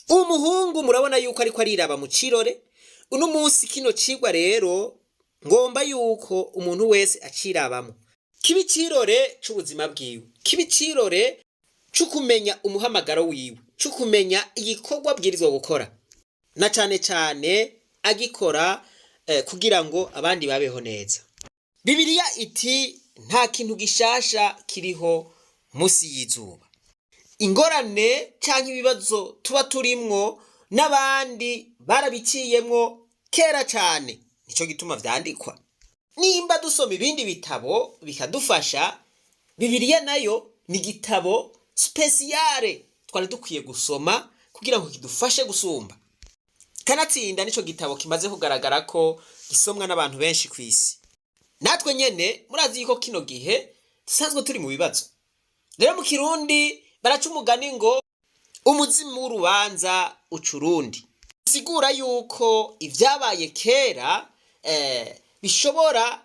Umuhungu murabona yuko ariko ariraba mu cirore. Uno munsi kino cigwa rero ngomba yuko umuntu wese acirabamo, kiba icirore c'ubuzima bwiwe, kiba icirore c'ukumenya umuhamagaro wiwe, c'ukumenya igikorwa abwirizwa gukora, na cane cane agikora kugira ngo abandi babeho neza. Bibiliya iti: "Nta kintu gishasha kiriho musi y'izuba." Ingorane canke ibibazo tuba turimwo, n'abandi barabiciyemwo kera cane, nico gituma vyandikwa. Nimba dusoma ibindi bitabo bikadufasha, Bibiliya nayo ni igitabo spécial twari dukwiye gusoma kugira ngo kidufashe gusumba. Kanatsinda nico gitabo kimaze kugaragara ko gisomwa n'abantu benshi kw'isi. Natwe nyene murazi yuko kino gihe dusanzwe turi mu bibazo. Rero mu Kirundi baraca umugani ngo: "Umuzimu w'urubanza uca urundi." Sigura yuko ivyabaye kera bishobora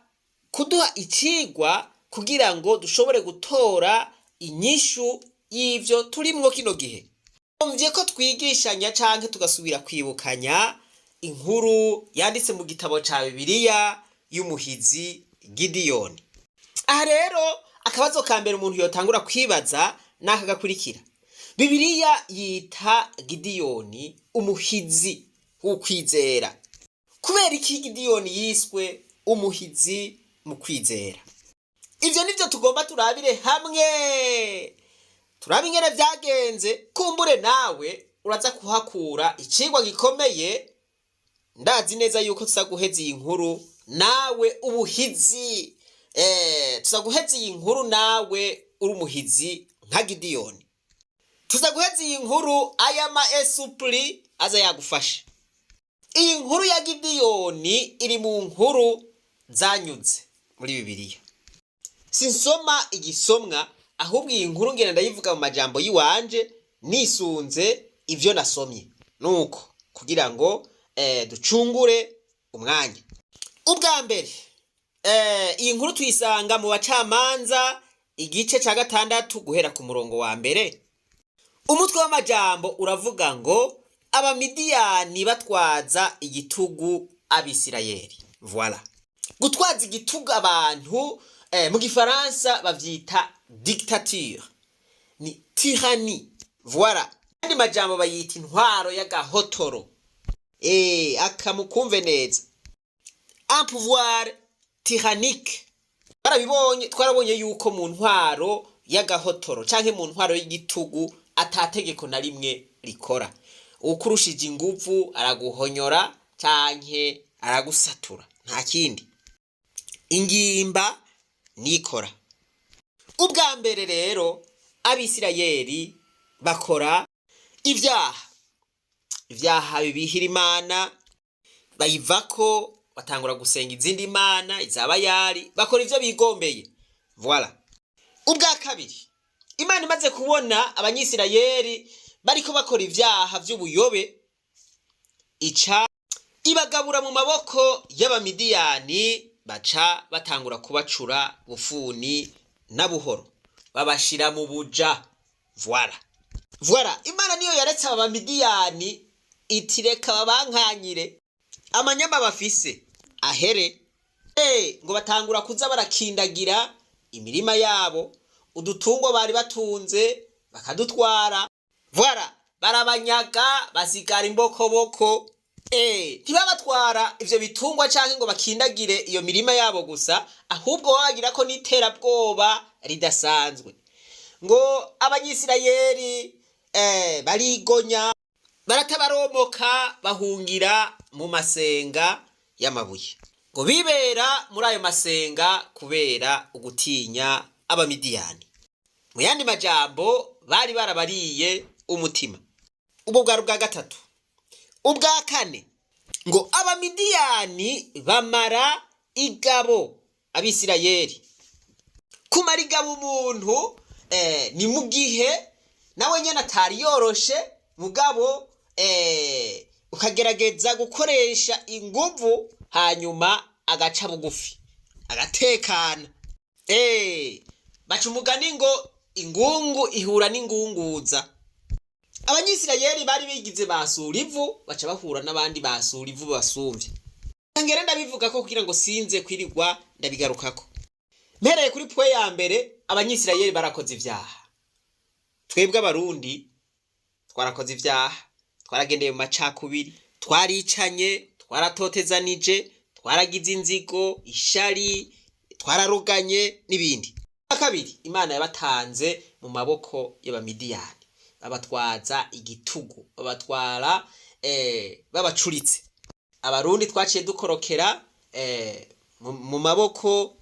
kuduha icigwa kugira ngo dushobore gutora inyishu y'ivyo turimwo kino gihe. Mvye ko twigishanya canke tugasubira kwibukanya inkuru yanditse mu gitabo ca Bibiliya y'umuhizi Gidiyoni. Aha rero akabazo ka mbere umuntu yotangura kwibaza n'aka gakurikira: Bibiliya yita Gidiyoni umuhizi w'ukwizera. Kubera iki Gidiyoni yiswe umuhizi mu kwizera? Ivyo nivyo tugomba turabire hamwe, turabe ingene vyagenze. Kumbure nawe uraza kuhakura icigwa gikomeye. Ndazi neza yuko tuza guheza iyi nkuru nawe ubuhizi, tuza guheza iyi nkuru nawe uri umuhizi nka Gidiyoni. Tuza guheza iyi nkuru aya ma esprits aza yagufasha. Iyi nkuru ya Gidiyoni iri mu nkuru zanyuze muri Bibiliya. Sinsoma igisomwa, ahubwo iyi nkuru ngenda ndayivuga mu majambo yiwanje nisunze ivyo nasomye, nuko kugira ngo ducungure umwanya. Ubwa mbere, iyi nkuru tuyisanga mu Bacamanza, igice ca 6, guhera ku murongo wa 1. Umutwe w'amajambo uravuga ngo: "Abamidiyani batwaza igitugu Abisirayeli." Voilà, gutwaza igitugu abantu, mu Gifaransa bavyita dictature, ni tyrannie. Voilà, andi majambo bayita intwaro y'agahotoro. Akamukumve neza, un pouvoir tyrannique. Barabibonye, twarabonye yuko mu ntwaro y'agahotoro canke mu ntwaro y'igitugu atategeko na rimwe rikora. Ukurushije inguvu araguhonyora canke aragusatura, nta kindi, ingimba nikora. Ubwa mbere rero Abisirayeli bakora ivyaha, ivyaha bibihira Imana, bayivako, batangura gusenga izindi mana, izabayari, bakora ivyo bigombeye. Voilà. Ubwa kabiri, Imana imaze kubona Abanyisirayeli bariko bakora ivyaha vy'ubuyobe, ica ibagabura mu maboko y'Abamidiyani, baca batangura kubacura bufuni na buhoro, babashira mu buja. Voilà, voilà. Imana niyo yaretse aba Bamidiyani, iti: "Reka babankanyire amanyama bafise ahere." Ngo batangura kuza barakindagira imirima yabo, udutungwa bari batunze bakadutwara. Voilà, barabanyaga, basigara imbokoboko. Ntibabatwara ivyo bitungwa canke ngo bakindagire iyo mirima yabo gusa, ahubwo babagira ko n'iterabwoba ridasanzwe. Ngo Abanyisirayeli barigonya, baratabaromoka, bahungira mu masenga y'amabuye. Ngo bibera muri ayo masenga kubera ugutinya Abamidiyani. Mu yandi majambo, bari barabariye umutima. Ubwo bwari ubwa gatatu. Ubwa kane, ngo Abamidiyani bamara igabo Abisirayeli. Kumara igabo umuntu, ni mu gihe nawe nyene atari yoroshe, mugabo ukagerageza gukoresha inguvu, hanyuma agaca bugufi, agatekana. Baca umugani ngo: "Ingungu ihura n'ingunguza." Abanyisirayeli bari bigize basura ivu, baca bahura n'abandi basura ivu basumvye. Ngere ndabivuga ko kugira ngo sinze kwirirwa ndabigarukako. Mpereye kuri point ya mbere, Abanyisirayeli barakoze ivyaha. Twebwe Abarundi twarakoze ivyaha, twaragendeye mu macakubiri, twaricanye, twaratotezanije, twaragize inzigo, ishari, twararoganye n'ibindi. Kabiri, Imana yabatanze mu maboko y'Abamidiyani, babatwaza igitugu, babatwara babacuritse. Abarundi twaciye dukorokera mu maboko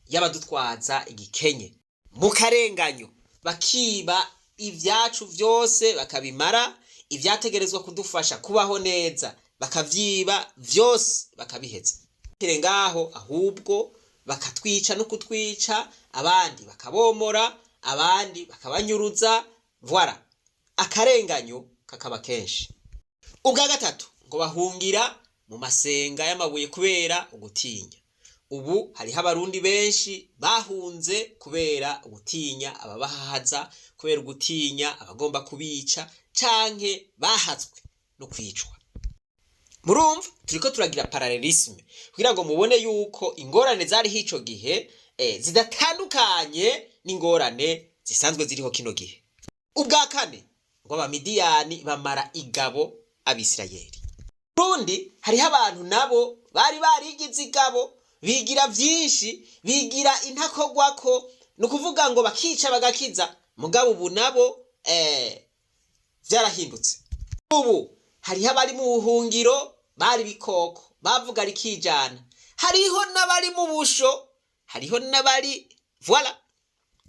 y'abadutwaza igikenye mu karenganyo, bakiba ibyacu vyose bakabimara, ivyategerezwa kudufasha kubaho neza bakavyiba vyose bakabiheza. Kire ngaho ahubwo bakatwica no kutwica, abandi bakabomora, abandi bakabanyuruza, voilà, akarenganyo kakaba kenshi. Ubwa gatatu, ngo bahungira mu masenga y'amabuye kubera ugutinya. Ubu hariho Abarundi benshi bahunze kubera ugutinya ababahahaza, kubera ugutinya abagomba kubica, canke bahatswe no kwicwa. Murumva turiko turagira parallélisme kugira ngo mubone yuko ingorane zariho ico gihe zidatandukanye n'ingorane zisanzwe ziriho kino gihe. Ubwa kane, ngo Abamidiyani bamara igabo Abisirayeli. Rundi hariho abantu nabo bari barigize igabo, bigira vyinshi, bigira intakogwako, ni ukuvuga ngo bakica bagakiza. Mugabo ubu nabo vyarahindutse. Ubu hariho abari mu buhungiro bari bikoko bavuga rikijana, hariho n'abari mu busho, hariho n'abari, voilà,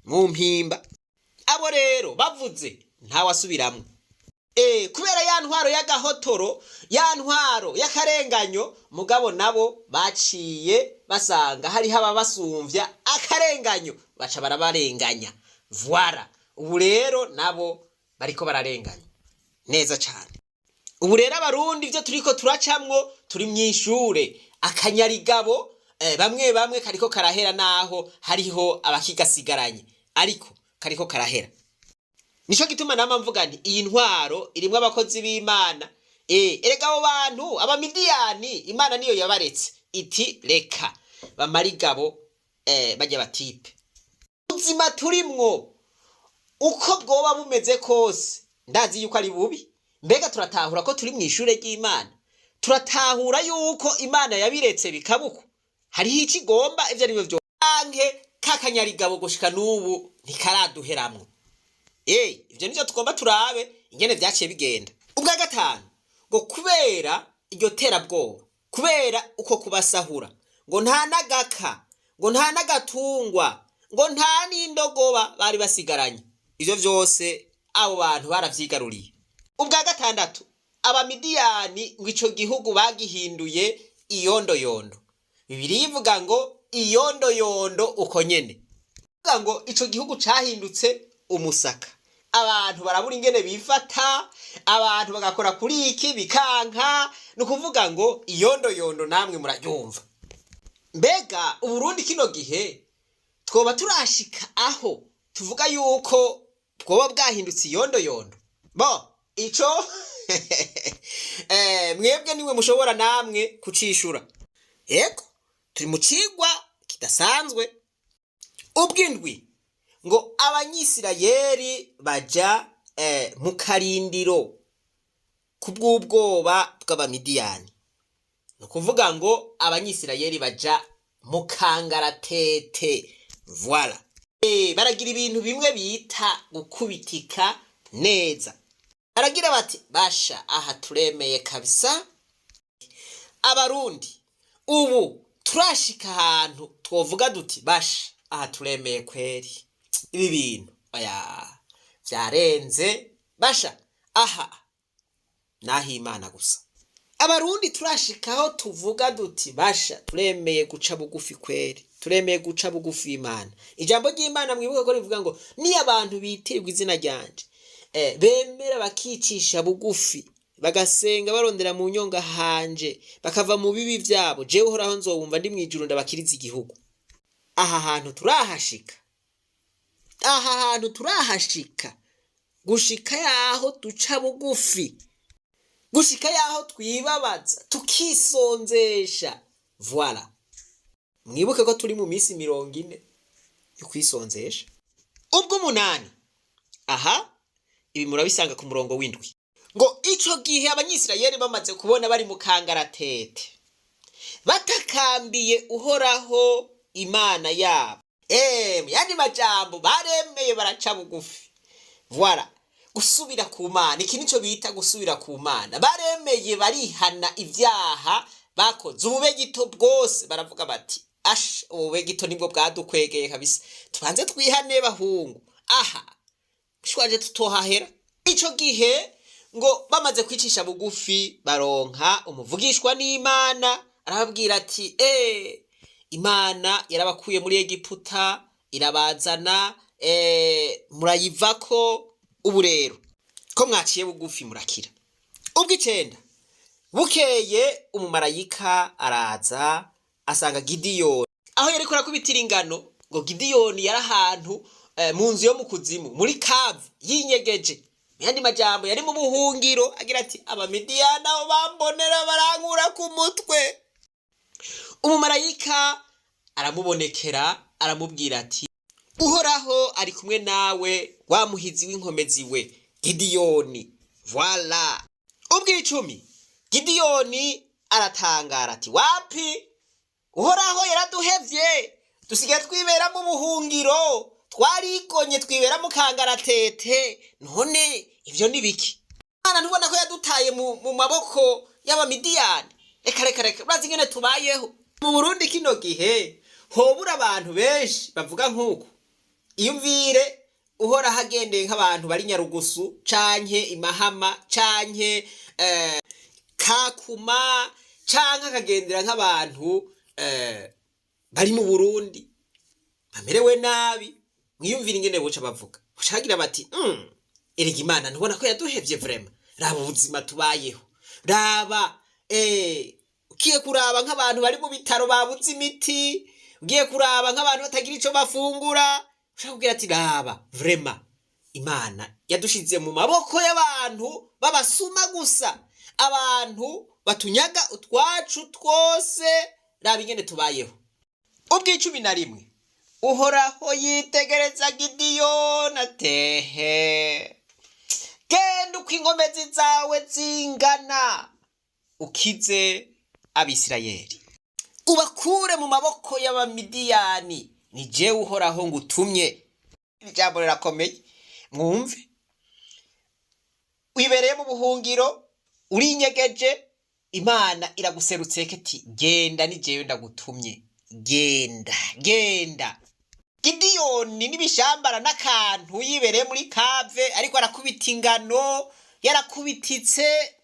mu mpimba. Abo rero bavuze ntawasubiramwo kubera ya ntwaro y'agahotoro, ya ntwaro y'akarenganyo. Mugabo nabo baciye basanga hariho ababasumvya akarenganyo, baca barabarenganya. Voilà, ubu rero nabo bariko bararenganya neza cane. Ubu rero Abarundi ivyo turiko turacamwo, turi mw'ishure. Akanyarigabo bamwe bamwe kariko karahera, naho hariho abakigasigaranye, ariko kariko karahera. Nico gituma nama mvuga nti iyi ntwaro irimwo abakozi b'Imana. Erega abo bantu Abamidiyani, Imana niyo yabaretse iti reka bamara igabo bajya batipe. Ubuzima turimwo uko bwoba bumeze kose, ndazi yuko ari bubi. Mbega turatahura ko turi mu ishure ry'Imana? Turatahura yuko Imana yabiretse bikabuko hariho ico igomba? Ivyo ari byo vyose, canke kakanyarigabo gushika n'ubu ntikaraduheramwo? Ivyo nivyo tugomba turabe ingene vyaciye bigenda. Ubwa gatanu, ngo kubera iryo terabwoba, kubera uko kubasahura, ngo nta n'agaka, ngo nta n'agatungwa, ngo nta n'indogoba bari basigaranye. Ivyo vyose abo bantu baravyigaruriye. Ubwa gatandatu, Abamidiyani ngo ico gihugu bagihinduye iyondoyondo. Bibiliya ivuga ngo iyondoyondo uko nyene. Ivuga ngo ico gihugu cahindutse umusaka, abantu barabura ingene bifata, abantu bagakora kuri iki bikanka, ni ukuvuga ngo iyondoyondo namwe muraryumva. Mbega Uburundi kino gihe twoba turashika aho tuvuga yuko bwoba bwahindutse iyondoyondo? Bo ico mwebwe nimwe mushobora namwe kucishura. Yego, turi mu cigwa kidasanzwe. Ubwindwi, ngo Abanyisirayeli baja mu karindiro kubw'ubwoba bw'Abamidiyani. Ni ukuvuga ngo Abanyisirayeli baja mu kangaratete. Voilà, baragira ibintu bimwe bita gukubitika neza. Baragira bati basha, aha turemeye kabisa. Abarundi ubu turashika ahantu twovuga duti basha, aha turemeye kweri, ibi bintu oya vyarenze, basha aha naho Imana gusa. Abarundi turashikaho tuvuga duti basha, turemeye guca bugufi kweri, turemeye guca bugufi Imana? Ijambo ry'Imana mwibuke ko rivuga ngo niyo abantu bitirirwa izina ryanje bemera bakicisha bugufi, bagasenga barondera mu nyonga hanje, bakava mu bibi vyabo, jewe Uhoraho nzobumva ndi mw'ijuru, ndabakiriza igihugu. Aha hantu turahashika? Aha hantu turahashika? Gushika yaho duca bugufi, gushika yaho twibabaza, tukisonzesha. Voilà, mwibuke ko turi mu minsi 40 yo kwisonzesha. Ubwo umunani, aha ibi murabisanga ku murongo w'7, ngo ico gihe Abanyisirayeli bamaze kubona bari mu kangaratete, batakambiye Uhoraho Imana yabo. Mu yandi majambo, baremeye baraca bugufi. Voilà, gusubira ku Mana. Iki nico bita gusubira ku Mana. Baremeye barihana ibyaha bakoze, ubube gito bwose. Baravuga bati: "Ash, ubube gito nibwo bwadukwegeye kabisa, tubanze twihane bahungu, aha shwaje tutohahera." Ico gihe ngo bamaze kwicisha bugufi, baronka umuvugishwa n'Imana, arababwira ati: Imana yarabakuye muri Egiputa, irabazana, murayivako. Ubu rero ko mwaciye bugufi, murakira." Ubw'icenda, bukeye umumarayika araza asanga Gidiyoni aho yariko arakubitira ingano. Ngo Gidiyoni yari ahantu mu nzu yo mu kuzimu, muri cave, yinyegeje. Mu yandi majambo, yari mu buhungiro, agira ati: "Abamidiyani aho bambonera barankura ku mutwe." Umumarayika aramubonekera, aramubwira ati: "Uhoraho ari kumwe nawe, wa muhizi w'inkomezi we Gidiyoni." Voilà. Ubw'icumi, Gidiyoni aratangara ati: "Wapi, Uhoraho yaraduhevye, dusigaye twibera mu buhungiro, twarigonye, twibera mu kangaratete. None ivyo ni biki? Mana, ntubona ko yadutaye mu maboko y'Abamidiyani? Reka, reka, reka, urazi ingene tubayeho mu Burundi kino gihe." Hobura abantu benshi bavuga nk'uko. Iyumvire Uhoraho agendeye nk'abantu bari Nyarugusu canke Imahama canke Kakuma, canke akagendera nk'abantu bari mu Burundi bamerewe nabi. Mwiyumvire ingene buca bavuga, buca bagira bati: "Erega Imana ntubona ko yaduhevye? Vraiment, raba ubuzima tubayeho, raba ugiye kuraba nk'abantu bari mu bitaro babuze imiti, ugiye kuraba nk'abantu batagira ico bafungura." Ushaka kubwira ati: "Raba, vraiment Imana yadushize mu maboko y'abantu b'abasuma gusa, abantu batunyaga utwacu twose, raba ingene tubayeho." Ubw'11, Uhoraho yitegereza Gidiyoni atehe: "Genda uko inkomezi zawe zingana, ukize Abisirayeli, ubakure mu maboko y'Abamidiyani. Ni jewe Uhoraho ngutumye." Iri jambo rirakomeye, mwumve. Wibereye mu buhungiro, urinyegeje, Imana iraguserutse iti: "Genda, ni jewe ndagutumye, genda, genda." Gidiyoni n'ibishambara n'akantu, yibereye muri cave, ariko arakubita ingano, yarakubititse.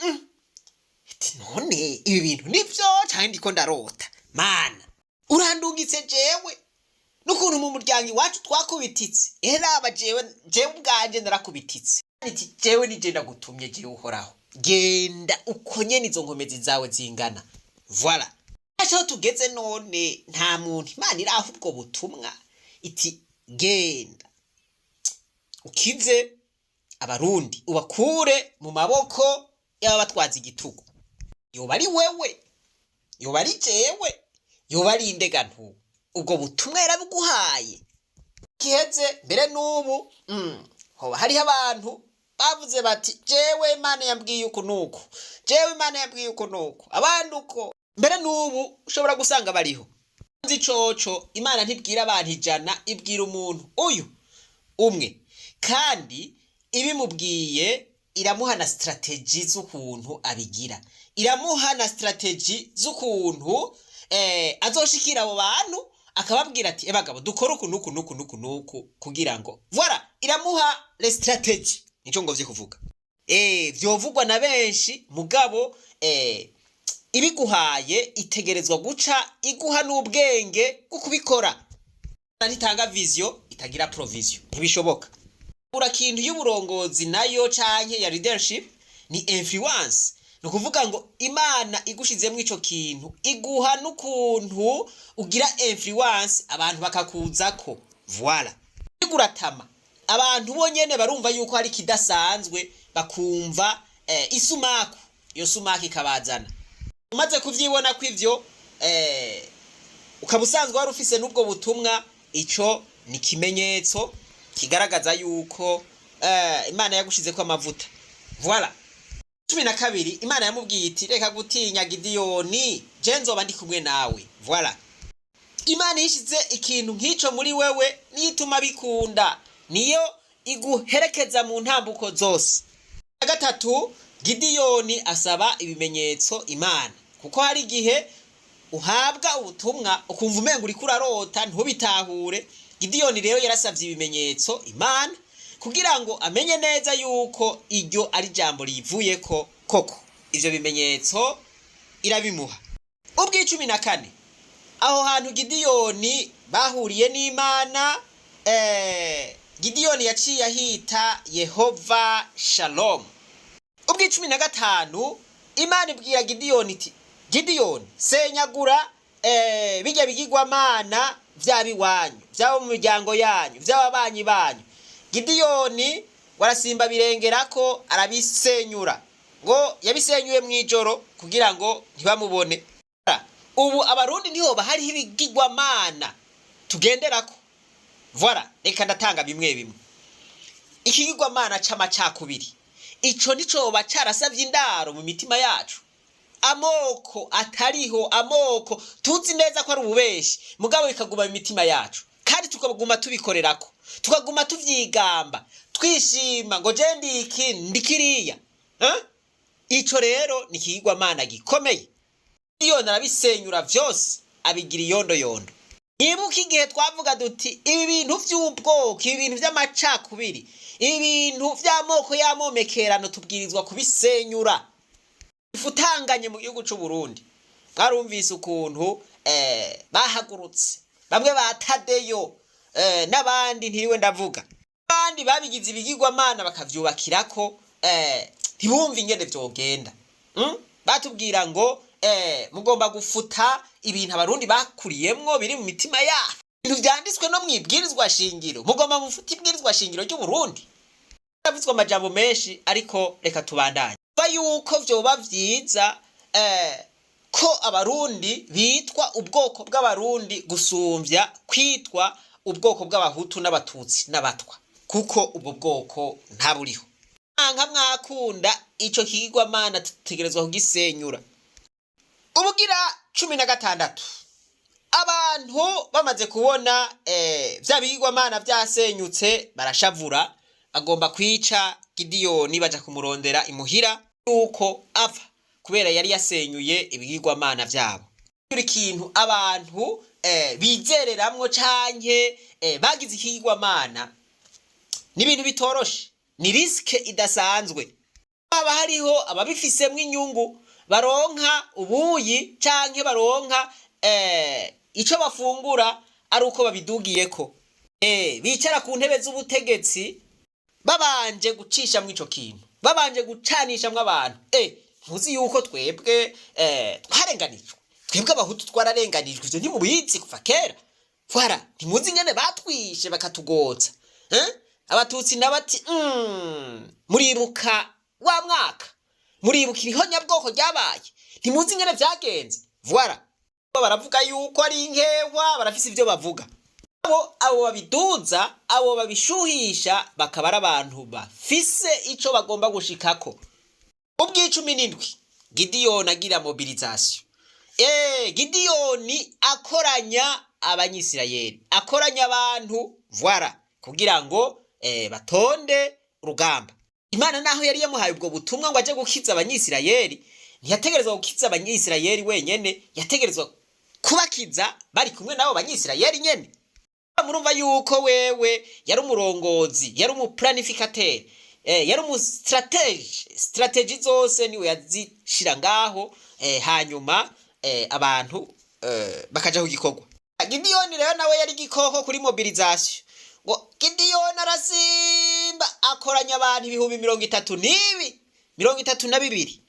Ati: "None ibi bintu nivyo canke ndiko ndarota? Mana, urandungitse jewe n'ukuntu mu muryango iwacu twakubititse? Eraba jewe, jewe ubwanje narakubititse." Iti: "Jewe nije ndagutumye, jewe Uhoraho, genda uko nyene izo nkomezi zawe zingana." Voilà. Aho tugeze none, nta muntu Imana iraha ubwo butumwa iti: "Genda ukize Abarundi, ubakure mu maboko y'ababatwaza igitugu"? Yoba ari wewe, yoba ari jewe, yoba ari indegantu? Ubwo butumwa yarabuguhaye giheze. Mbere n'ubu hoba hariho abantu bavuze bati: "Jewe Imana yambwiye uku nuku, jewe Imana yambwiye uku nuku." Abandi uko. Mbere n'ubu ushobora gusanga bariho. Nzi coco, Imana ntibwira abantu 100, ibwira umuntu uyu umwe, kandi ibimubwiye iramuha na stratégie z'ukuntu abigira, iramuha na stratégie z'ukuntu azoshikira abo bantu, akababwira ati: "Ebagabo, dukore uku nuku nuku nuku nuku," kugira ngo, voilà, iramuha les stratégies. Nico ngovye kuvuga. Vyovugwa na benshi, mugabo ibiguhaye itegerezwa guca iguha n'ubwenge bwo kubikora. Ntitanga vision itagira provision, ntibishoboka. Ura kintu y'uburongozi nayo canke ya leadership ni influence. Ni ukuvuga ngo Imana igushizemwo ico kintu, iguha n'ukuntu ugira influence, abantu bakakuzako. Voilà, uratama. Abantu bonyene barumva yuko hari ikidasanzwe, bakumva isumaku, iyo sumaku ikabazana. Umaze kuvyibona ko ivyo ukaba usanzwe wari ufise n'ubwo butumwa, ico ni ikimenyetso kigaragaza yuko Imana yagushizeko amavuta. Voilà. 12, Imana yamubwiye iti: "Reka gutinya, Gidiyoni, je nzoba ndi kumwe nawe." Voilà. Imana yishize ikintu nk'ico muri wewe, niyo ituma bikunda, niyo iguherekeza mu ntambuko zose. 3, Gidiyoni asaba ibimenyetso Imana, kuko hari igihe uhabwa ubutumwa ukumva umenga uriko urarota, ntubitahure. Gidiyoni rero yarasavye ibimenyetso Imana kugira ngo amenye neza yuko iryo ari jambo riyivuyeko koko. Ivyo bimenyetso irabimuha. Ubw'14, aho hantu Gidiyoni bahuriye n'Imana, Gidiyoni yaciye ahita Yehova Shalom. Ubw'15, Imana ibwira Gidiyoni iti: "Gidiyoni, senyagura bijya bigirwamana vyaba iwanyu, vyaba mu miryango yanyu, vy'ababanyi banyu." Gidiyoni warasimba birengerako, arabisenyura. Ngo yabisenyuye mw'ijoro kugira ngo ntibamubone. Ubu Abarundi ntihoba hariho ibigirwamana tugenderako? Voilà, reka ndatanga bimwe bimwe. Ikigirwamana c'amacakubiri, ico nicoba carasavye indaro mu mitima yacu. Amoko atariho, amoko tuzi neza ko ari ububeshi, mugabo bikaguma mu mitima yacu, kandi tukaguma tubikorerako, tukaguma tuvyigamba, twishima ngo je ndi iki, ndi kiriya, eh? Ico rero ni ikigirwamana gikomeye. Iyo narabisenyura vyose, abigira iyondoyondo. Mwibuke igihe twavuga duti: "Ibi bintu vy'ubwoko, ibi bintu vy'amacakubiri, ibi bintu vy'amoko y'amomekerano, tubwirizwa kubisenyura ifutanganye mu gihugu c'u Burundi." Mwarumvise ukuntu bahagurutse bamwe ba Tadeyo n'abandi ntiriwe ndavuga, abandi babigize ibigirwamana bakavyubakirako, ntibumve ingene vyogenda. Batubwira ngo mugomba gufuta ibintu Abarundi bakuriyemwo biri mu mitima yabo, ibintu vyanditswe no mwibwirizwa shingiro, mugomba mufute ibwirizwa shingiro ry'u Burundi. Havuzwe amajambo menshi, ariko reka tubandanye. Va yuko vyoba vyiza ko Abarundi bitwa ubwoko bw'Abarundi gusumvya kwitwa ubwoko bw'Abahutu n'Abatutsi n'Abatwa, kuko ubwo bwoko ntaburiho. Nka mwakunda ico kigirwamana, tutegerezwa kugisenyura. Ubugira 16, abantu bamaze kubona vya bigirwamana vyasenyutse, barashavura, bagomba kwica Gidiyoni. Baja kumurondera imuhira yuko apfa kubera yari yasenyuye ibigirwamana vyabo. Buri kintu abantu bizereramwo canke bagize ikigirwamana ni ibintu bitoroshe, ni risque idasanzwe. Haba hariho ababifisemwo inyungu, baronka ubuyi canke baronka ico bafungura ari uko babidugiyeko, bicara ku ntebe z'ubutegetsi babanje gucishamwo ico kintu, babanje gucanishamwo abantu. Ntuzi yuko twebwe twarenganijwe? Twebwe Abahutu twararenganijwe, ivyo ntimubizi kuva kera? Voilà, ntimuzi ingene batwishe bakatugotsa, eh? Abatutsi nabo ati: "Muribuka wa mwaka? Muribuka irihonyabwoko ryabaye? Ntimuzi ingene vyagenze?" Voilà, baravuga yuko ari inkehwa, barafise ivyo bavuga. Abo babiduza, abo babishuhisha, bakaba ari abantu bafise ico bagomba gushikako. Ubw'17, Gidiyoni agira mobilisation. Gidiyoni akoranya Abanyisirayeli, akoranya abantu, voilà, kugira ngo batonde urugamba. Imana naho yari yamuhaye ubwo butumwa ngo aje gukiza Abanyisirayeli, ntiyategerezwa gukiza Abanyisirayeli wenyene, yategerezwa kubakiza bari kumwe n'abo Banyisirayeli nyene. Murumva yuko wewe yari umurongozi, yari umuplanificateur, yari umustratège. Stratégie zose niwe yazishira ngaho, hanyuma abantu bakaja ku gikorwa. Gidiyoni rero nawe yari igikoko kuri mobilisation. Ngo Gidiyoni arasimba, akoranya abantu 32,000 n'ibi 32.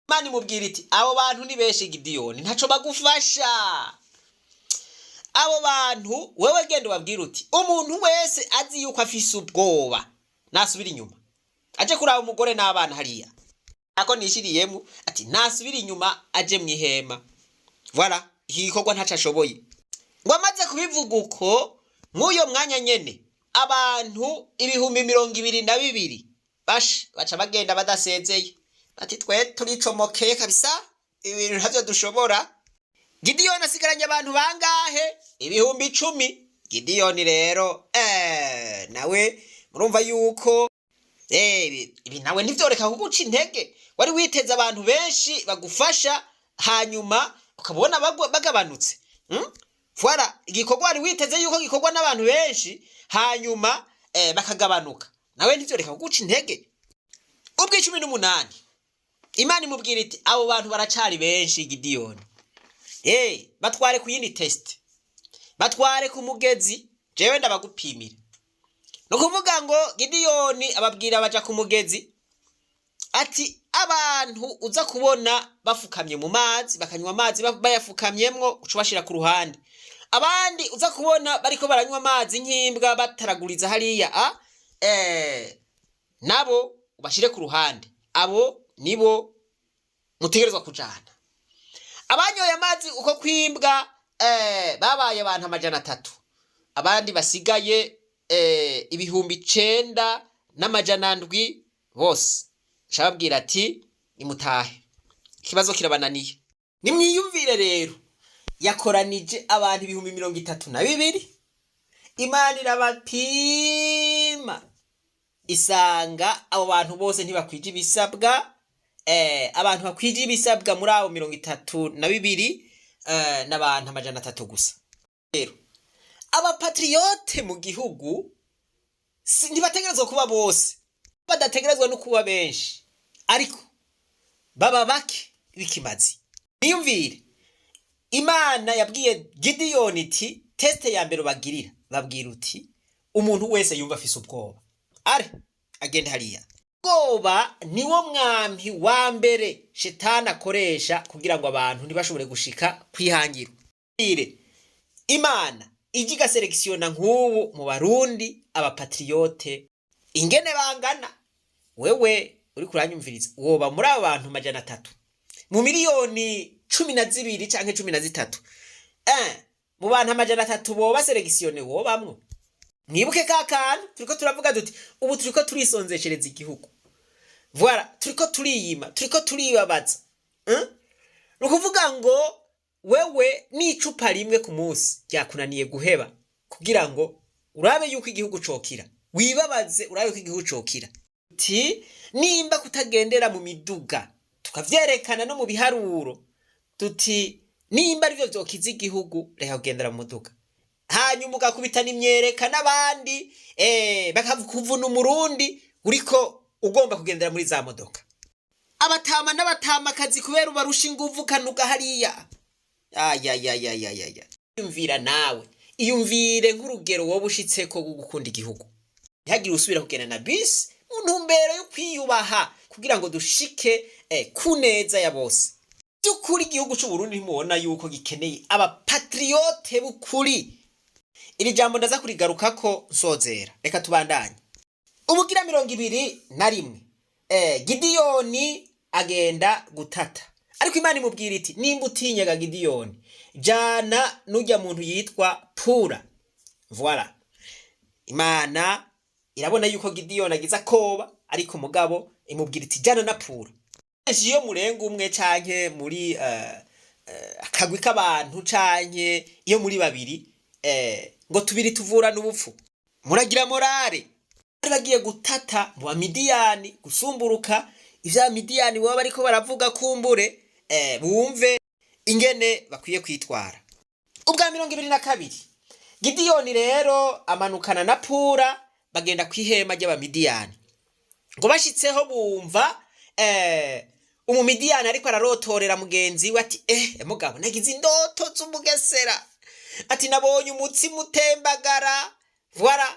Imana imubwira iti: "Abo bantu ni benshi, Gidiyoni, ntaco bagufasha." Abo bantu wewe genda ubabwire uti umuntu wese azi yuko afise ubwoba nasubira inyuma aje kuraba umugore n'abana hariya. Ako nishiriyemo ati nasubira inyuma aje mu ihema. Voilà, iki gikorwa ntaco ashoboye. Ngo amaze kubivuga uko, mw'uyo mwanya nyene abantu 22,000 basha baca bagenda badasezeye, bati twe turicomokeye kabisa, ibintu ntavyo dushobora. Gidiyoni asigaranye abantu bangahe? 10,000. Gidiyoni rero nawe murumva yuko ibi nawe ntivyoreka kuguca intege. Wari witeze abantu benshi bagufasha, hanyuma ukabona bagabanutse. Voilà, igikorwa wari witeze yuko gikorwa n'abantu benshi, hanyuma bakagabanuka, nawe ntivyoreka kuguca intege. Ubw'icumi n'umunani, Imana imubwira iti abo bantu baracari benshi, Gidiyoni. Batware ku yindi test, batware ku mugezi, jewe ndabagupimira. Ni ukuvuga ngo Gidiyoni ababwira baja ku mugezi, ati abantu uza kubona bafukamye mu mazi, bakanywa amazi bayafukamyemwo, uca ubashira ku ruhande. Abandi uza kubona bariko baranywa amazi nk'imbwa, bataraguriza hariya, nabo ubashire ku ruhande. Abo nibo mutegerezwa kujana. Abanyoye amazi uko kwimbwa babaye abantu 300, abandi basigaye 9700 bose shababwira ati nimutahe, ikibazo kirabananiye. Nimwiyumvire rero, yakoranije abantu 32,000, Imana irabapima isanga abo bantu bose ntibakwije ibisabwa. Abantu bakwije ibisabwa muri abo 32 n'abantu 300 gusa. Rero abapatriote mu gihugu ntibategerezwa kuba bose, badategerezwa no kuba benshi, ariko baba bake bikimazi. Niyumvire, Imana yabwiye Gidiyoni iti test ya mbere ubagirira, babwira uti umuntu wese yumva afise ubwoba are agenda hariya. Ubwoba niwo mwampi wa mbere shetani akoresha kugira ngo abantu ntibashobore gushika kwihangiro. Imana ijya igaselekisiyona nk'ubu mu Barundi abapatriote ingene bangana. Wewe uri kuranyumviriza, woba muri abo bantu 300 mu miliyoni 12 canke 13? Mu bantu 300 boba sélectionnés wobamwo? Mwibuke ka kantu turiko turavuga duti ubu turiko turisonzeshereza igihugu. Voilà, turiko turiyima, turiko turibabaza. Ni ukuvuga ngo wewe n'icupa rimwe ku munsi ryakunaniye guheba kugira ngo urabe yuko igihugu cokira, wibabaze urabe yuko igihugu cokira. Ti nimba kutagendera mu miduga, tukavyerekana no mu biharuro, tuti nimba arivyo vyokiza igihugu, reka kugendera mu muduga, hanyuma ugakubitana imyereka n'abandi, bakakuvuna umurundi uriko ugomba kugendera muri za modoka. Abatama n'abatamakazi kubera ubarusha inguvu kanuga hariya. Ayayayayaya, iyumvira nawe, iyumvire nk'urugero wowe ushitseko rwo gukunda igihugu. Ntihagire usubira kugenda na bisi mu ntumbero yo kwiyubaha kugira ngo dushike ku neza ya bose. By'ukuri igihugu c'Uburundi ntimubona yuko gikeneye abapatriote b'ukuri? Iri jambo ndaza kurigarukako nsozera. Reka tubandanye. Ubugira 21, Gidiyoni agenda gutata, ariko Imana imubwira iti nimba utinyaga Gidiyoni, jana n'ujya muntu yitwa Pura. Voilà, Imana irabona yuko Gidiyoni agize akoba, ariko mugabo imubwira iti jana na Pura. Kenshi iyo murenga umwe canke muri akagwi k'abantu, canke iyo muri babiri, ngo tubiri tuvurana ubupfu, muragira morale. Bari bagiye gutata mu Bamidiyani, gusumburuka ivya Midiyani baba bariko baravuga, kumbure bumve ingene bakwiye kwitwara. Ubwa 22, Gidiyoni rero amanukana na Pura, bagenda kw'ihema ry'Abamidiyani. Ngo bashitseho bumva Umumidiyani ariko ararotorera mugenzi we ati mugabo nagize indoto z'umugesera, ati nabonye umutsima utembagara, voilà,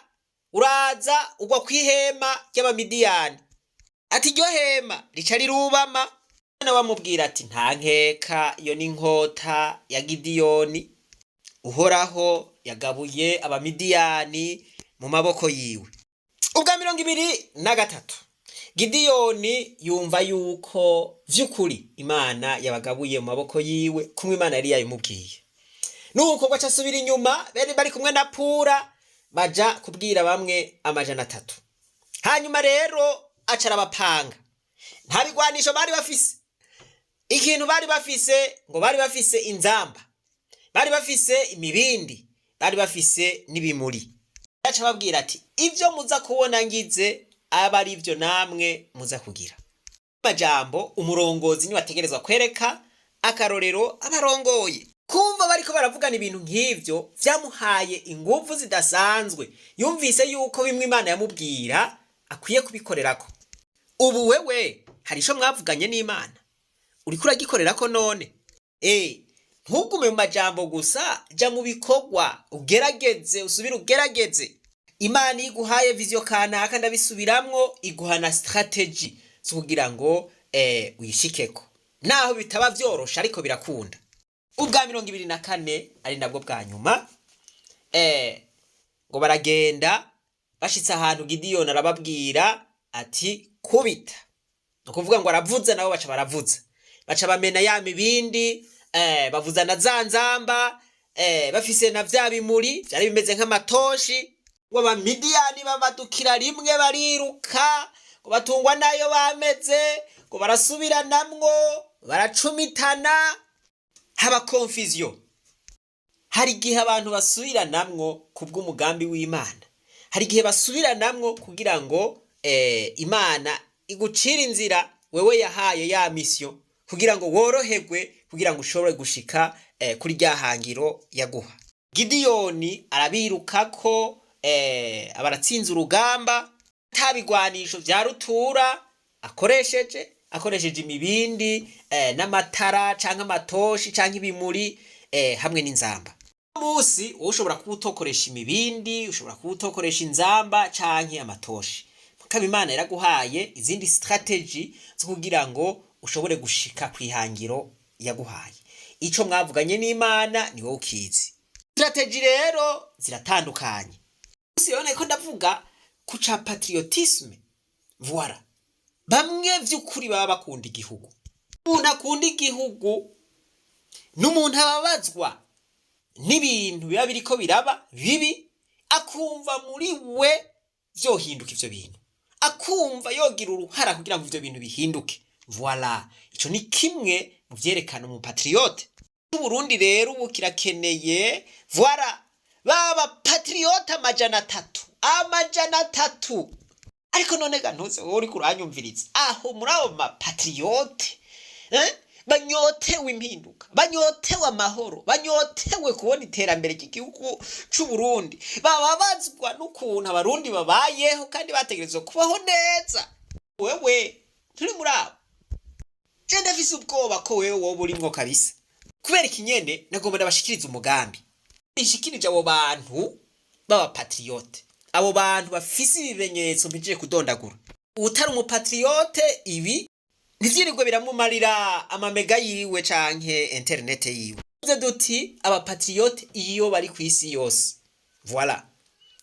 uraza ugwa kw'ihema ry'Abamidiyani, ati iryo hema rica rirubama. Nawe amubwira ati nta nkeka, iyo ni inkota ya Gidiyoni. Uhoraho yagabuye Abamidiyani mu maboko yiwe. Ubwa 23, Gidiyoni yumva yuko vy'ukuri Imana yabagabuye mu maboko yiwe, kumwe Imana yari yabimubwiye. Nuko ngo aca asubira inyuma, bari bari kumwe na Pura, baja kubwira bamwe 300. Hanyuma rero aca arabapanga. Nta bigwanisho bari bafise. Ikintu bari bafise, ngo bari bafise inzamba, bari bafise imibindi, bari bafise n'ibimuri. Aca ababwira ati: "Ibyo muza kubona ngize, aba ari byo namwe muza kugira." Amajambo, umurongozi niwe ategerezwa kwereka akarorero abarongoye. Kumva bariko baravugana ibintu nk'ivyo vyamuhaye inguvu zidasanzwe. Yumvise yuko bimwe Imana yamubwira akwiye kubikorerako. Ubu wewe hari ico mwavuganye n'Imana, uriko uragikorerako? None ntugume mu majambo gusa, ja mu bikorwa, ugerageze, usubire ugerageze. Imana iyo iguhaye vision kanaka, ndabisubiramwo, iguha na stratégie zo kugira ngo uyishikeko, naho bitaba vyoroshe, ariko birakunda. Ubwa 24, ari nabwo bwa nyuma, ngo baragenda, bashitse ahantu Gidiyoni arababwira ati: "Kubita." Ni ukuvuga ngo aravuza, nabo baca baravuza, baca bamena ya mibindi, bavuza na za nzamba, bafise na vya bimuri vyari bimeze nk'amatoshi. Ngo Abamidiyani babadukira rimwe, bariruka, ngo batungwa nayo bameze, ngo barasubiranamwo, baracumitana, haba confusion. Hari igihe abantu basubiranamwo kubw'umugambi w'Imana, hari igihe basubiranamwo kugira ngo Imana igucire inzira wewe yahaye ya mission, kugira ngo woroherwe, kugira ngo ushobore gushika kuri rya hangiro yaguha. Gidiyoni arabirukako, abaratsinze urugamba ata bigwanisho vya rutura akoresheje imibindi, n'amatara canke amatoshi canke ibimuri, hamwe n'inzamba. Musi wowe ushobora kuba utokoresha imibindi, ushobora kuba utokoresha inzamba canke amatoshi, mukaba Imana yaraguhaye izindi stratégie zo kugira ngo ushobore gushika kw'ihangiro yaguhaye. Ico mwavuganye n'Imana ni wowe ukizi. Stratégie rero ziratandukanye. Musi rero ko ndavuga ku ca patriotisme, voilà, bamwe vy'ukuri baba bakunda igihugu. Umuntu akunda igihugu n'umuntu ababazwa n'ibintu biba biriko biraba bibi, akumva muri we vyohinduka ivyo bintu, akumva yogira uruhara kugira ngo ivyo bintu bihinduke. Voilà, ico ni kimwe mu vyerekana umupatriote. Uburundi rero ubu kirakeneye, voilà, baba patriote 300, 300. Ariko none ga ntuze wowe uriko uranyumviriza, aho muri abo mapatriote, banyotewe impinduka, banyotewe amahoro, banyotewe kubona iterambere ry'igihugu c'Uburundi, bababazwa n'ukuntu Abarundi babayeho kandi bategerezwa kubaho neza, wewe turi muri abo? Je ndafise ubwoba ko wewe woba urimwo kabisa. Kubera ikinyene nagomba ndabashikiriza umugambi, nshikirije abo bantu b'abapatriote, abo bantu bafise ibimenyetso mpijije kudondagura. Utari umupatriote, ibi ntivyirirwe biramumarira amamega yiwe canke internet yiwe. Tuvuze duti abapatriote iyo bari kw'isi yose, voilà,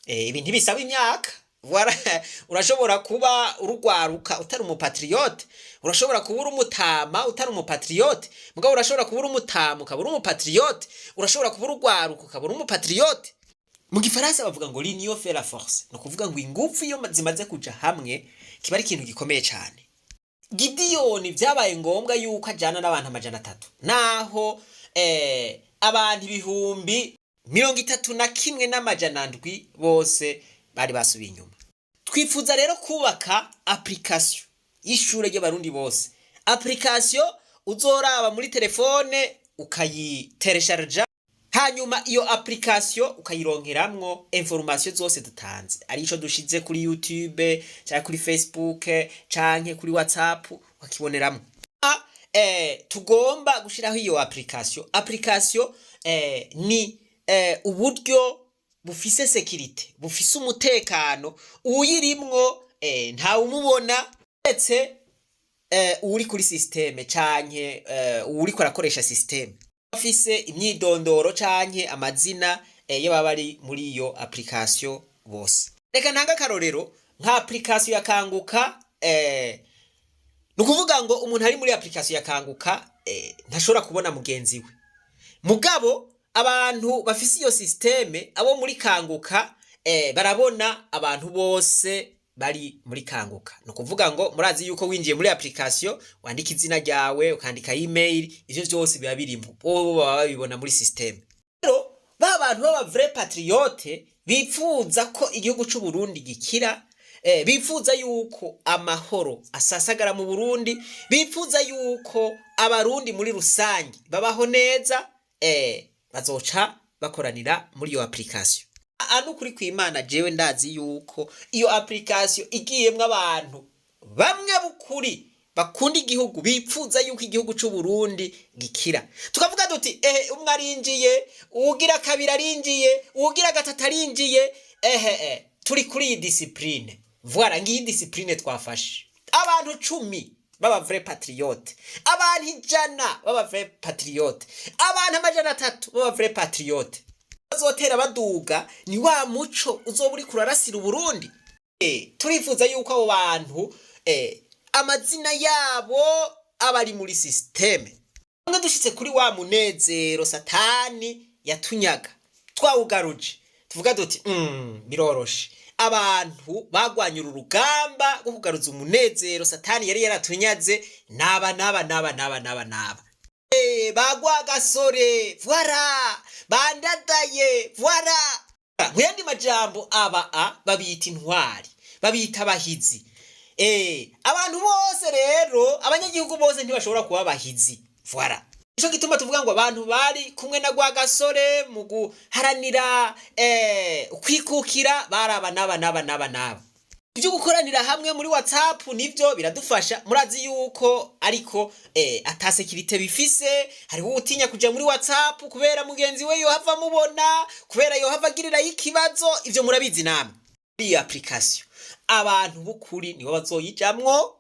ibi ntibisaba imyaka. Voilà, urashobora kuba urugwaruka utari umupatriote, urashobora kuba uri umutama utari umupatriote, mugabo urashobora kuba uri umutama ukaba uri umupatriote, urashobora kuba urugwaruka ukaba uri umupatriote. Mu gifaransa bavuga ngo "l'union fait la force", ni ukuvuga ngo ingufu iyo zimaze kuja hamwe kiba ari ikintu gikomeye cane. Gidiyoni vyabaye ngombwa yuko ajana n'abantu 300, naho abantu 31,700 bose bari basubiye inyuma. Twifuza rero kubaka application y'ishure ry'Abarundi bose, application uzoraba muri telefone, ukayiteresharja, hanyuma iyo application ukayironkeramwo information zose dutanze, ari ico dushize kuri YouTube canke kuri Facebook canke kuri WhatsApp, ukakiboneramwo. Tugomba gushiraho iyo application. Application ni uburyo bufise sécurité, bufise umutekano. Uyirimwo ntawe umubona uretse uri kuri système canke uwuriko arakoresha système. Afise imyidondoro canke amazina y'ababa bari muri iyo application bose. Reka ntange akarorero nka application ya Kanguka. Ni ukuvuga ngo umuntu ari muri application ya Kanguka ntashobora kubona mugenzi we. Mugabo abantu bafise iyo système, abo muri Kanguka, barabona abantu bose bari muri Kanguka. Ni ukuvuga ngo murazi yuko winjiye muri application, wandika izina ryawe, ukandika email, ivyo vyose biba birimo, bo baba babibona muri système. Rero ba bantu baba vrai patriote, bipfuza ko igihugu c'u Burundi gikira, bifuza yuko amahoro asasagara mu Burundi, bifuza yuko Abarundi muri rusange babaho neza, bazoca bakoranira muri iyo application. Anu kuri kw'Imana, jewe ndazi yuko iyo application igiyemwo abantu bamwe b'ukuri bakunda igihugu, bipfuza yuko igihugu c'u Burundi gikira, tukavuga duti: "Ehe, umwe arinjiye, uwugira kabiri arinjiye, uwugira gatatu arinjiye, ehe, turi kuri iyi discipline." Voilà, ngiyi discipline twafashe: abantu 10 baba vrai patriote, abantu 100 baba vrai patriote, abantu 300 baba vrai patriote, bazotera baduga. Ni wa muco uzoba uriko urarasira Uburundi. Turifuza yuko abo bantu amazina yabo aba ari muri système. Bamwe dushitse kuri wa munezero Satani yatunyaga, twawugaruje, tuvuga duti: "Biroroshe." Abantu bagwanye uru rugamba rwo kugaruza umunezero Satani yari yaratunyaze naba naba naba naba naba naba bagwa gasore, voilà, bandadaye, voilà. Mu yandi majambo, aba a babita intwari, babita abahizi. Abantu bose rero, abanyagihugu bose ntibashobora kuba abahizi. Voilà, nico gituma tuvuga ngo abantu bari kumwe na Rwagasore mu guharanira ukwikukira baraba naba naba naba naba. Ibyo gukoranira hamwe muri WhatsApp nivyo biradufasha, murazi yuko ariko ata sécurité bifise. Hariho utinya kuja muri WhatsApp kubera mugenzi we yohava amubona, kubera yohava agirirayo ikibazo. Ivyo murabizi namwe. Iyi application abantu b'ukuri nibo bazoyijamwo.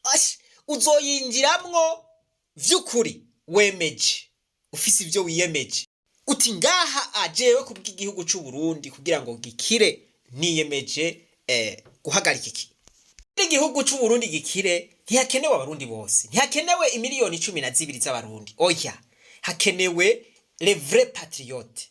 Ash, uzoyinjiramwo vy'ukuri wemeje, ufise ivyo wiyemeje, uti: "Ngaha ajewe kubw'igihugu c'u Burundi, kugira ngo gikire, niyemeje guhagarika iki." Igihugu c'u Burundi gikire, ntihakenewe Abarundi bose, ntihakenewe imiliyoni 12 z'Abarundi, oya, hakenewe les vrais patriotes,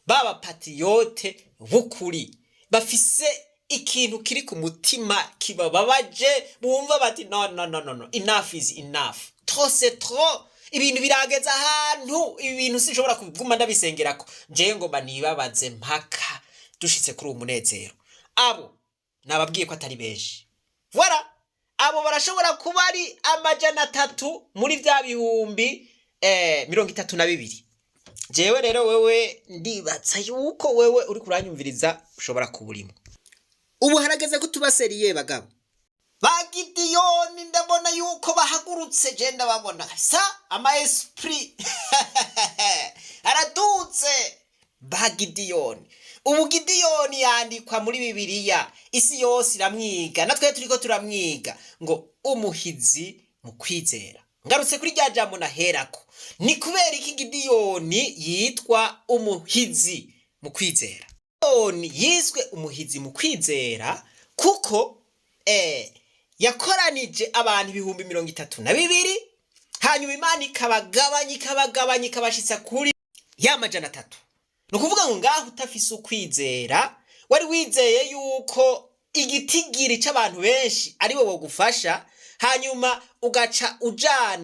baba patriote b'ukuri, bafise ikintu kiri ku mutima kibababaje, bumva bati: "No, no, no, no, no, enough is enough, trop c'est trop, ibintu birageze ahantu, ibi bintu sinshobora kuguma ndabisengerako, jewe ngomba nibabaze mpaka dushitse kuri uwo munezero." Abo nababwiye ko atari benshi. Voilà, abo barashobora kuba ari 300 muri vya bihumbi 32. Jewe rero, wewe, ndibaza yuko wewe uri kuranyumviriza ushobora kuburimo. Ubu harageze ko tuba sérieux, bagabo. Ba Gidiyoni ndabona yuko bahagurutse, je ndababona sa ama esprit aradutse. Ba Gidiyoni, ubu Gidiyoni yandikwa muri Bibiliya, isi yose iramwiga, natwe turiko turamwiga ngo umuhizi mu kwizera. Ngarutse kuri rya jambo naherako: ni kubera iki Gidiyoni yitwa umuhizi mu kwizera? Gidiyoni yiswe umuhizi mu kwizera kuko yakoranije abantu 32,000, hanyuma Imana ikabagabanya, ikabagabanya, ikabashitsa kuri ya 300. Ni ukuvuga ngo ngaho utafise ukwizera, wari wizeye yuko igitigiri c'abantu benshi ari we wogufasha, hanyuma ugaca ujana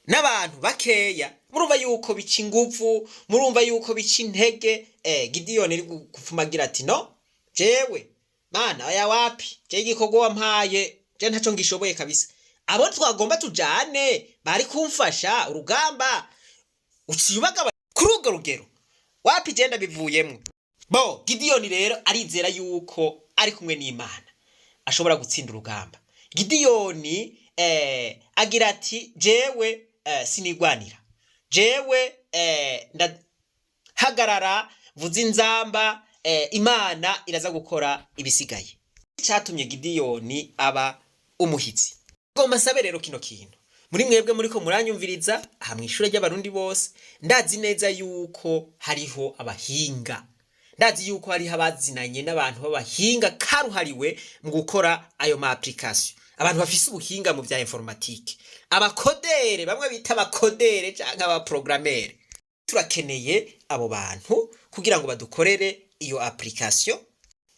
n'abantu bakeya, murumva yuko bica inguvu, murumva yuko bica intege. Gidiyoni iri gupfuma agira ati: "No, jewe Mana, oya, wapi, je igikorwa wampaye je ntaco ngishoboye kabisa. Abo twagomba tujane bari kumfasha urugamba uciye ubagaba kuri urwo rugero, wapi, je ndabivuyemwo." Bo Gidiyoni rero arizera yuko ari kumwe n'Imana ashobora gutsinda urugamba. Gidiyoni agira ati: "Jewe sinigwanira, jewe ndahagarara mvuze inzamba, Imana iraza gukora ibisigaye." Cyatumye Gidiyoni aba umuhizi, ngomba nsabe rero kino kintu. Muri mwebwe muriko muranyumviriza aha mw'ishure ry'Abarundi bose, ndazi neza yuko hariho abahinga, ndazi yuko hariho abazinanye n'abantu b'abahinga karuhariwe mu gukora ayo ma application, abantu bafise ubuhinga mu vya informatique, abakodere, bamwe bita abakodere canke abaprogramere. Turakeneye abo bantu kugira ngo badukorere iyo application,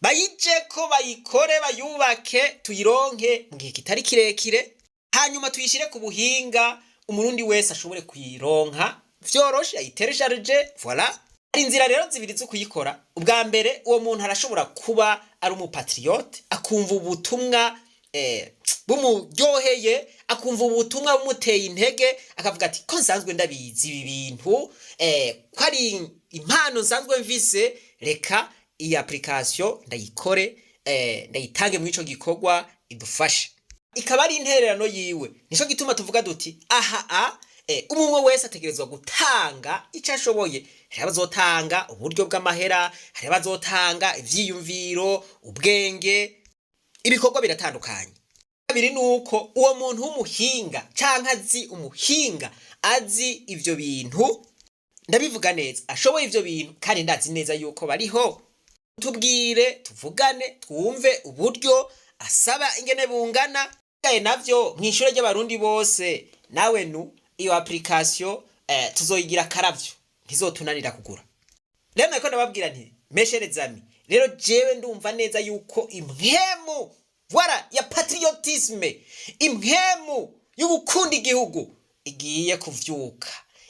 bayijeko, bayikore, bayubake, tuyironke mu gihe kitari kirekire, hanyuma tuyishire ku buhinga, Umurundi wese ashobore kuyironka vyoroshe, ayiteresharije. Voilà. Hari inzira rero zibiri zo kuyikora. Ubwa mbere, uwo muntu arashobora kuba ari umupatriote, akumva ubutumwa bumuryoheye, akumva ubutumwa bumuteye intege, akavuga ati: "Ko nsanzwe ndabizi ibi bintu, ko ari impano nsanzwe mvise, reka iyi application ndayikore, ndayitange muri ico gikorwa, idufashe." Ikaba ari intererano yiwe. Nico gituma tuvuga duti aha umwe wese ategerezwa gutanga icyo ashoboye. Hari abazotanga uburyo bw'amahera, hari abazotanga ivyiyumviro, ubwenge, ibikorwa biratandukanye. Kabiri, nuko uwo muntu w'umuhinga canke azi umuhinga, azi ivyo bintu, ndabivuga neza, ashoboye ivyo bintu, kandi ndazi neza yuko bariho, tubwire, tuvugane, twumve uburyo asaba ingene bungana. Gaye navyo mw'ishure ry'Abarundi bose, nawe nu iyo application tuzoyigira karavyo, ntizotunanira kugura. Rero nariko ndababwira nti: "Mes chers amis, rero jewe ndumva neza yuko impwemu, voilà, ya patriotisme, impwemu yo gukunda igihugu igiye kuvyuka,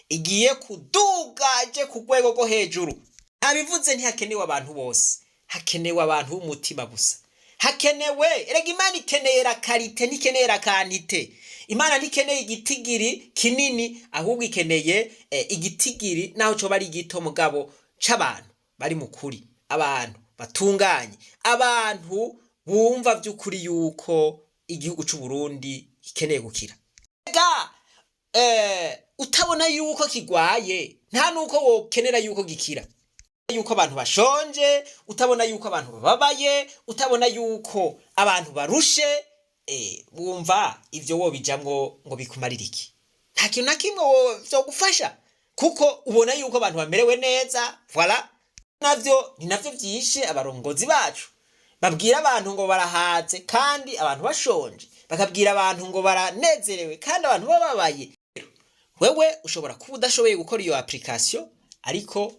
igiye kuduga ije ku rwego rwo hejuru." Abivuze, ntihakenewe abantu bose, hakenewe abantu b'umutima gusa. Hakenewe, erega Imana ikeneye la qualité, ntikeneye la quantité. Imana ntikeneye igitigiri kinini, ahubwo ikeneye igitigiri naho coba ari gito, mugabo c'abantu bari mu kuri, abantu batunganye, abantu bumva vy'ukuri yuko igihugu c'u Burundi gikeneye gukira. Ega utabona yuko kigwaye, nta nuko wokenera yuko gikira, yuko abantu bashonje, utabona yuko abantu bababaye, utabona yuko abantu barushe, wumva ivyo wobijamwo ngo bikumarira iki? Nta kintu na kimwe vyogufasha, kuko ubona yuko abantu bamerewe neza. Voilà. Navyo ni navyo vyishe abarongozi bacu, babwira abantu ngo barahaze kandi abantu bashonje, bakabwira abantu ngo baranezerewe kandi abantu bababaye. Wewe ushobora kuba udashoboye gukora iyo application, ariko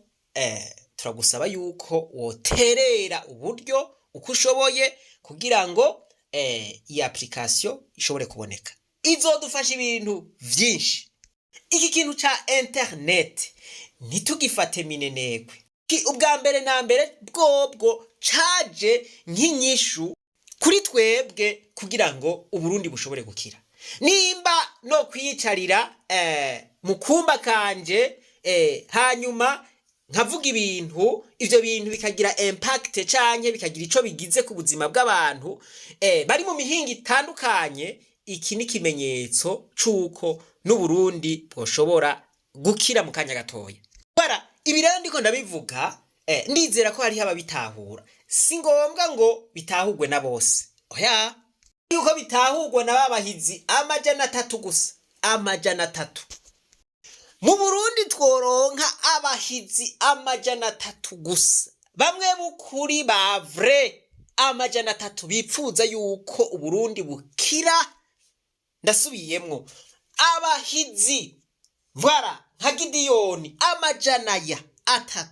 turagusaba yuko woterera uburyo uko ushoboye kugira ngo iyi application ishobore kuboneka. Izodufasha ibintu vyinshi. Iki kintu ca internet ntitugifate minenegwe. Ubwa mbere na mbere bwobwo caje nk'inyishu kuri twebwe kugira ngo Uburundi bushobore gukira. Nimba no kwiyicarira mu kumba kanje, hanyuma nkavuga ibintu, ivyo bintu bikagira impact canke bikagira ico bigize ku buzima bw'abantu bari mu mihinga itandukanye, iki ni ikimenyetso c'uko n'Uburundi bwoshobora gukira mu kanya gatoya. Bara ibi rero ndiko ndabivuga, ndizera ko hariho ababitahura. Si ngombwa ngo bitahurwe na bose, oya, yuko bitahurwa na babahizi 300 gusa, 300. Mu Burundi tworonka abahizi 300 gusa, bamwe b'ukuri, ba vrai, 300 bipfuza yuko Uburundi bukira. Ndasubiyemwo: abahizi, voilà, nka Gidiyoni, 300,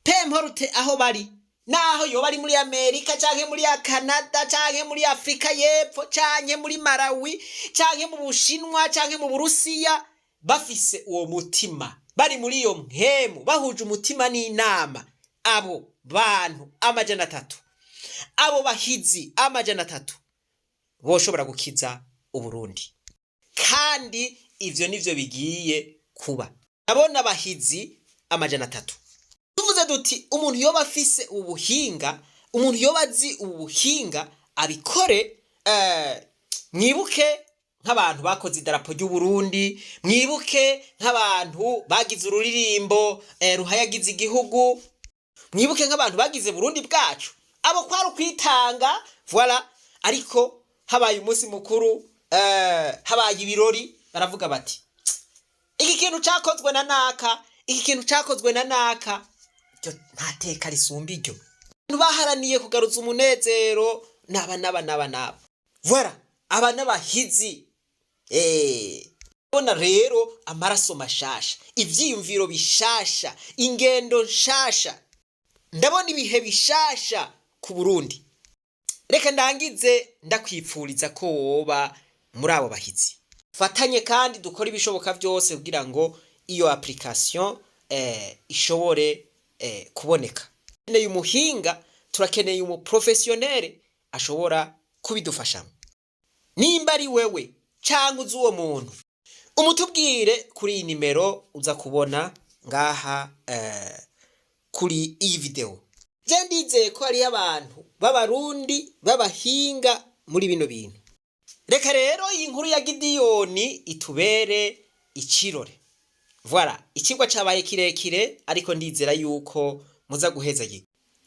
peu importe aho bari, naho yoba ari muri Amerika canke muri Canada canke muri Afrika y'Epfo canke muri Malawi canke mu Bushinwa canke mu Burusiya, bafise uwo mutima, bari muri iyo mpemu, bahuje umutima n'inama, abo bantu 300, abo bahizi 300 boshobora gukiza Uburundi. Kandi ivyo nivyo bigiye kuba. Abona abahizi 300, tuvuze duti umuntu yoba afise ubuhinga, umuntu yoba azi ubuhinga, abikore. Mwibuke nk'abantu bakoze idarapo ry'Uburundi, mwibuke nk'abantu bagize ururirimbo ruhayagiza igihugu, mwibuke nk'abantu bagize Burundi bwacu. Abo kwari ukwitanga, voilà. Ariko habaye umunsi mukuru, habaye ibirori. Baravuga bati: "Iki kintu cakozwe na naka, iki kintu cakozwe na naka." Iryo nta teka risumba iryo. Abantu baharaniye kugaruza umunezero n'aba n'aba n'aba n'aba. Voilà, aba n'abahizi. Bona rero amaraso mashasha, ivyiyumviro bishasha, ingendo nshasha. Ndabona ibihe bishasha ku Burundi. Reka ndangize ndakwipfuriza ko woba muri abo bahizi. Fatanye kandi dukore ibishoboka byose kugira ngo iyo application ishobore kuboneka. Turakeneye umuhinga, turakeneye umuprofessionnel ashobora kubidufashamo. Nimba ari wewe cyangwa uzi uwo muntu, umutubwire kuri iyi nimero uza kubona ngaha kuri iyi video. Je ndizeye ko hariyo abantu b'Abarundi b'abahinga muri bino bintu. Reka rero iyi nkuru ya Gidiyoni itubere icirore. Voilà, ikigwa cabaye kirekire, ariko ndizera yuko muza guheza.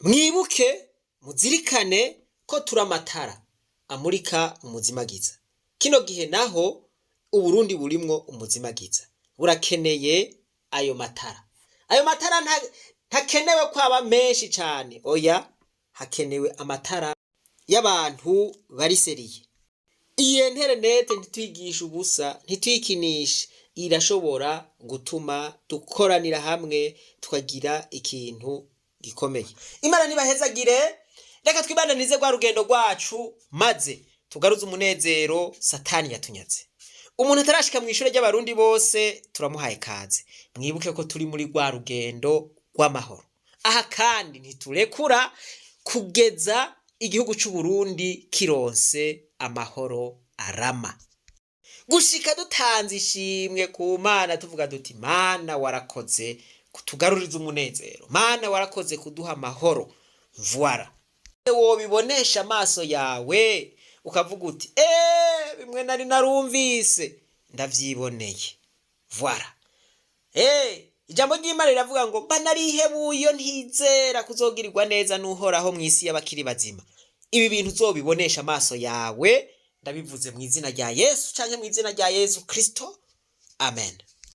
Mwibuke, muzirikane ko turi amatara amurika umuzimagiza. Kino gihe naho Uburundi burimwo umuzimagiza, burakeneye ayo matara. Ayo matara ntakenewe kwaba menshi cane, oya, hakenewe amatara y'abantu bari sérieux. Iyi interinete ntitwigishe ubusa, ntitwikinishe, irashobora gutuma dukoranira hamwe tukagira ikintu gikomeye. Imana nibahezagire. Reka twibananize rwa rugendo rwacu, maze tugaruze umunezero Satani yatunyaze. Umuntu atarashika mu ishure ry'Abarundi bose, turamuhaye kaze. Mwibuke ko turi muri rwa rugendo rw'amahoro. Aha kandi ntiturekura kugeza igihugu c'u Burundi kironse amahoro arama, gushika dutanze ishimwe ku Mana, tuvuga duti: "Mana, warakoze kutugaruriza umunezero, Mana, warakoze kuduha amahoro." Voilà, wobibonesha amaso yawe ukavuga uti: "Eee, bimwe nari narumvise ndavyiboneye." Voilà. Ijambo ry'Imana riravuga ngo: "Mba narihebuye iyo ntizera kuzogirirwa neza n'Uhoraho mu isi y'abakiri bazima." Ibi bintu uzobibonesha amaso yawe. Ndabivuze mu izina rya Yesu, canke mu izina rya Yesu Kristo, amen.